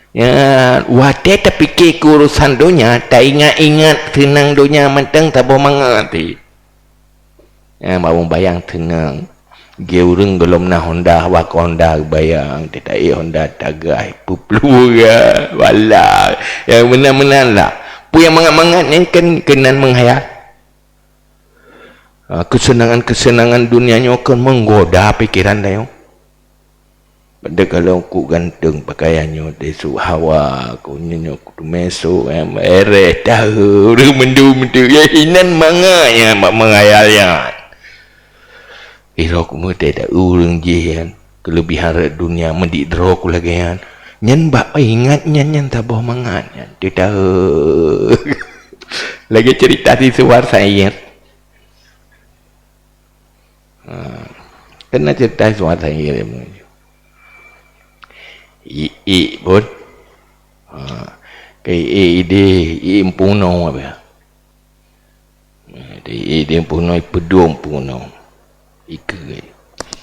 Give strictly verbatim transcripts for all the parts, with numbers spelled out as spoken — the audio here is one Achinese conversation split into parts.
Ya, watée tapike keu urosan donya, taingat-ingat seunang donya mantong saboh mangat. Ya, bak mubayang seunang. Geu ureuëng gohlom na Honda, wak Honda bayang, teutai Honda tagah, peupluga, wala. Ya, meunan-meunan lah. Peue nyang mangat-mangat nyan kan keunan meuhayal. Ah, keuseunangan-keuseunangan dunia nyoe kon menggoda pikeran tanyoe. Padahai kalau ku ganteng pakaian nyoe, teusu hawa, ku nyoe, nyoe ku teumé su, em, ereh tahu, ureuëng mendung-mendung. Ya, inan mangat nyan, mak menghayal nyan. Iro ku meutai dak ureuëng jih nyan, keulebihan rot dunia meudik droe ku lagée nyan. Nyan bak ingat nyan, nyan saboh mangat nyan. Teuh tahu. Lagée cerita si Suwar Said. Ha. Keunan cerita Suwar Said. Iek-iek pun. Ha. Keu iek ideh, iek empunoe apa? Ha, di, di empunoe, ipeudong empunoe. Ikeue.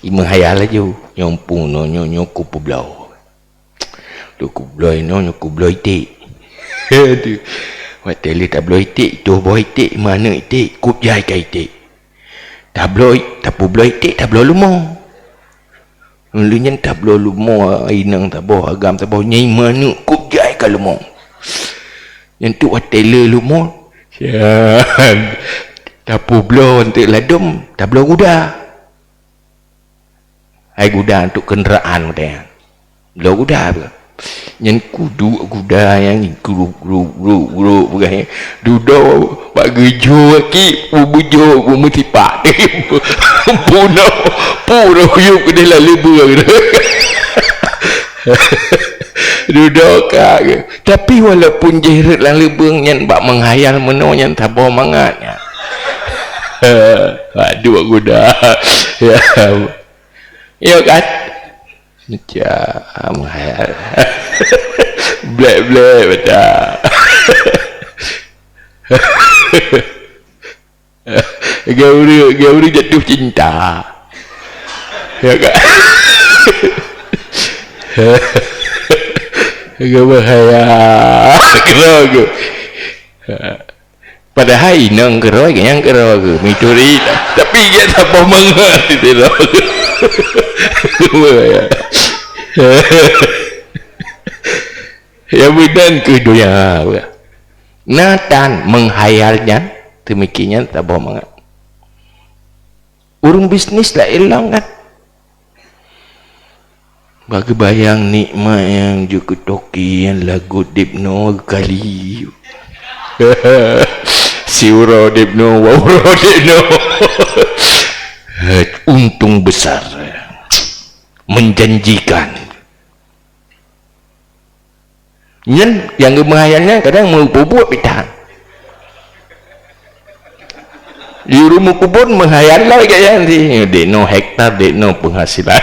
Imeuhayal laju, nyoe empunoe, nyoe, nyoe kupeubloe. Lôn kubloe inoe, nyoe kubloe iték. Aduh. Watée lheueh tabloe iték, tuboh iték, manök iték, kup jai ka iték. Tabloe, tapeubloe iték, tabloe lumo. Lheueh nyan tabloe lumo, inong saboh, agam saboh, nyai manök kup jai ka lumo. Nyan tu watée le lumo, sian, tapeubloe eunteuk ladom, tabloe guda. Hai guda untuk kenderaan watée nyan. Bloe guda apa? Nyan kuduek guda nyang grup, grup, grup, grup, peugah nyan. Dudoe bak geujoe aki, bubujok, bumeusipak. Punoh, puroh yub keudeh lam leubeueng. Dudoe ka. Tapi walaupun jih rhot lam leubeueng nyan bak meuhayal meunoe nyan saboh mangat nyan. Bak duek guda. Ya. Ya kan? Macam hai. Blek-blek betul. Gauri, gauri jatuh cinta. Ya kan? Gauri bahaya. Gauri. Padahai inong keurôi, nyang keurôi ke, mituri, tapi gét saboh mangat di tiro. Ya, beudan keu donya. Na tan meuhayal nyan, teumiki nyan saboh mangat. Ureuëng bisnis laén lom kan. Bak geubayang nikmat nyang jeuet keu toki nyang lagot deb noe kali. Siuroe deb noe, dua uroe deb noe. Untung besar. Menjanjikan. Nyan nyang geumeuhayal nyan kadang meupeubuet pih tan. Di ureuëng meukubon meuhayal lagée nyan sih. Dek noe hektar, dek noe penghasilan.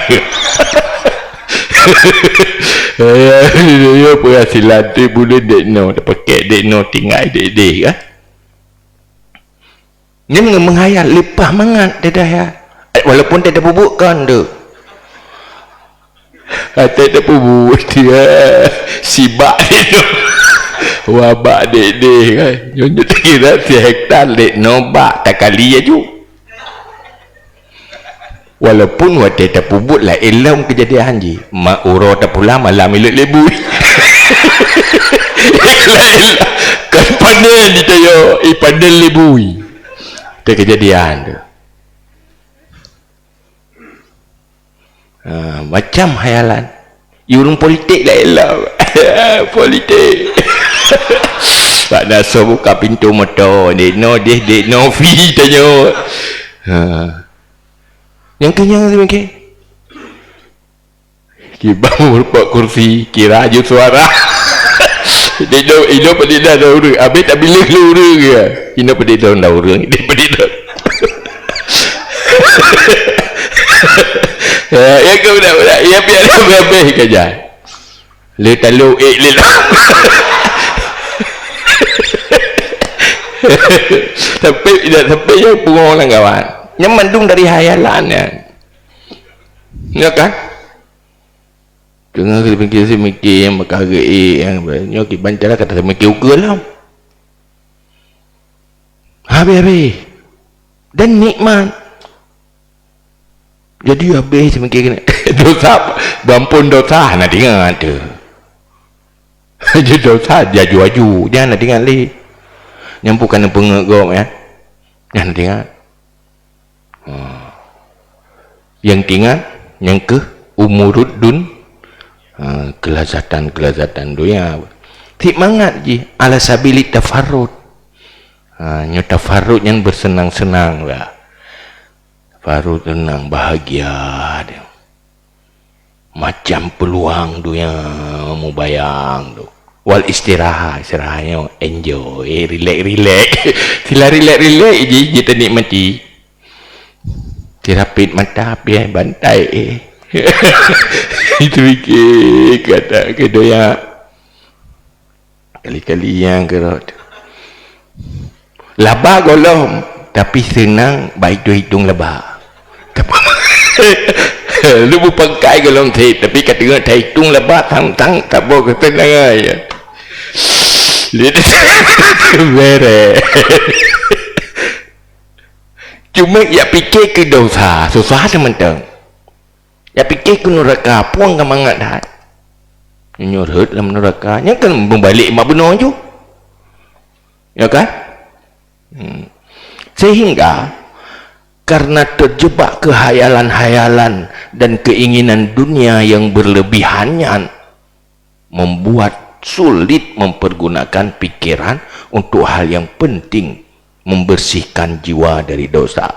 Ya, penghasilan tu buleuen dek noe, tapakek dek noe, tinggai dek deh kan. Nyan ngon meuhayal leupah mangat teudah ya. Walaupun teudah peubuet kon tu. Até teupeubeuet dia sibak dek noe. Wabak dek deh kan. Nyoe nyoe kira si hektar dek noe bak takali aju. Walaupun watée tapeubuet laén lom keujadian jih, mak uroe tapulang malam ilot leubui. Laén lah. Kan panen di tayo, ipanen leubui. Teukeujadian tu. Ha, macam hayalan. Ureuëng politik laén lom. Politik. Pak Daso buka pintu moto, dek noe deh, dek noe fi tanyoe. Ha. Nyang keunyan tu mikir. Kiban meureumpok kursi, kira aju suara. Dek noe, inoe padit dah ureuëng. Habis tak bilang lé ureuëng ya. Inoe padit dah ureuëng, dek padit dah. Ya, ya ke budak-budak, ya biar dia habis-habis kerja. Le talu, eh, le lah. Sampai, sampai yang pungo orang kawan. Nyan mandum dari hayalan ya. Ya kan? Teungoh seumiké-seumiké nyang meukareue ék nyang nyoe kiban cara ka taseumiké ukeue lom. Habéh-habéh. Dan nikmat. Jadi habéh seumiké keuneuk dosa, beuampôn dosa hana teuingat teuh. Jadi dosa jaju-aju, nyan hana teuingat lé. Nyan bukan peungeut gob nyan. Nyan hana teuingat. Ha. Nyang teuingat, nyang keuh umurud dun, ha, keulazatan-keulazatan dunia. Cit mangat jih, ala sabili tafarrud. Ha, nyoe tafarrud nyan beuseunang-seunang lah. Tafarrud seunang, bahagia dia. Macam peuluang dunia mubayang tu. Wal istirahat, istirahat nyoe enjoy, eh, relax-relax. Sila relax-relax jih, jih teunikmati. Sirapit mata, pian bantai, eh. Itu fikir kata ke doyak. Kali-kali nyang keurot. Laba gohlom, tapi seunang bak itong-itong laba. Lu beupangkai gohlom seb, tapi ka teungoh taitong laba, tang-tang, taboh keuseunangan, ya. Bere. Cuma ya pike keu dosa, susah teumantong. Ya pike keu nuraka, puang ka mangat that. Nyoe rhot lam nuraka, nyan kan meubalek mak bunoe ju. Ya kan? Hmm. Sehingga, karena terjebak kekhayalan-khayalan dan keinginan dunia yang berlebihan nyan, membuat sulit mempergunakan pikiran untuk hal yang penting, membersihkan jiwa dari dosa.